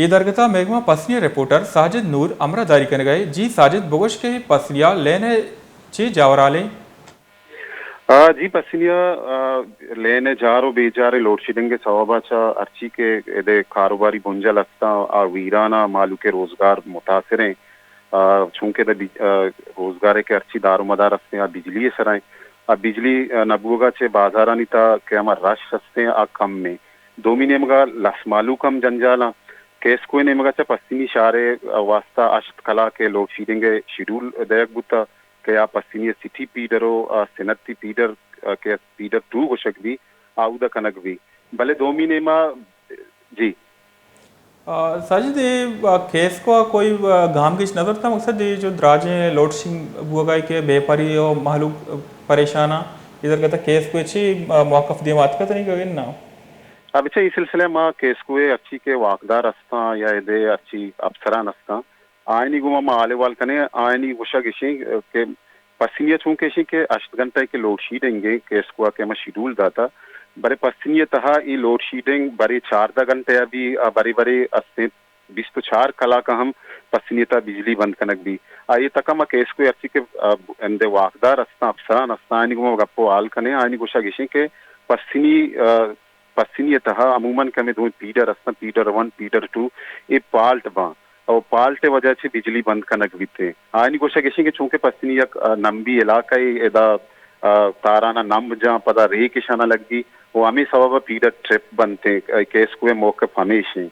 اے درگت ءَ مئے گوما پسنی ءِ رپورٹر ساجد نور ہمراہ داری کنگ ءَ۔ جی ساجد، بگوش کہ پسنی ءَ لین ءِ چے جاورھال ایں؟ آ، جی پسنی ءَ، آ، لین ءِ جار ءُ بے جار ءِ لوڈشیڈنگ ءِ سوب ءَ چہ ہرچی کہ ادے کاروباری بنجل ہستاں، آ ویران ءَ، مہلوک ءِ روزگار متاثر ایں۔ آ، چونکہ ادے بج-، آ، روزگار ءِ کہ ہرچی دار ءُ مدار ہستیں، آ بجلی ءِ سرا ایں۔ آ بجلی، آ، نہ بوگ ءَ چہ بازارانی تہا کہ ہما رش ہستیں، آ کم ایں۔ دومی نیمگ ءَ لس مہلوک ہم جنجالاں۔ کیسکو ءِ نیمگ ءَ چہ پسنی شہر ءِ واستہ ہشت کلاک ءِ لوڈشیڈنگ ءِ شیڈول دئیگ بوتگ کہ آ پسنی ءِ سٹی پیڈر ءُ آ صنعتی پیڈر، آ، کہ پیڈر ٹو گوشگ بی، آ اود ءَ کنگ بی۔ بلے دومی نیما، جی۔ آ، ساجد، اے، آ، کیسکو ءَ کوئی، آ، گامگیج نہ زرتگ؟ مقصد اے جو دراجیں لوڈشنگ بوگ ءَ کہ بیپاری ءُ مہلوک پریشان اَں، اے درگت ءَ کیسکو ءِ چی، آ، موقف دیم ءَ آتکگ تنیگا اناں؟ آ، بچہ اے سلسلہ ءَ ما کیسکو ءِ ہرچی کہ واکدار ہستاں یا ادے ہرچی افسران ہستاں، آیانی گوما ما حال احوال کنیں۔ آیانی گوشگ ایشیں کہ پسنی ءَ چونکہ ایشیں کہ ہشت گھنٹہ ءِ کہ لوڈشیڈنگ ایں، کیسکو ءَ کہ ہما شیڈول داتگ، برے پسنی ءِ تہا اے لوڈشیڈنگ برے چاردہ گھنٹہ ءَ بی، آ، برے برے استیں بیست ءُ چار کلاک ءَ ہم پسنی ءِ تہا بجلی بند کنگ بی۔ آ اے تک ءَ ما کیسکو ءِ ہرچی کہ، آ، اندے واکدار ہستاں، افسران ہستاں، آیانی گوما گپ ءُ حال کنیں۔ آیانی گوشگ ایشیں کہ پسنی، آ، پسنی ءِ تہا عموماً کہ ہمے دوئیں پیڈر ہستاں، پیڈر ون، پیڈر ٹو، اے پالٹ باں ءُ پالٹ ءِ وجہ چہ بجلی بند کنگ بیت۔ آیانی گوشگ ایشیں کہ چونکہ پسنی یک، آ، نمبی علاقہ اے، ادا، آ، تاران ءَ نمب جاں، پدا ریک اشاں ءَ لگی ءُ ہمے سبب ءَ پیڈر ٹرپ بنت۔ اے کیسکو ءِ موقف ہمیش ایں۔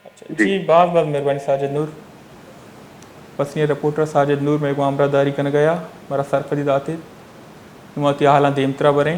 اچھا، جی۔ جی، باز باز مہربانی ساجد نور۔ پسنی ءِ رپورٹر ساجد نور مئے گوں ہمراہ داری کنگ ءَ آ، مارا سرپدی دات ات۔ نوں وتی حالاں دیمترا بریں۔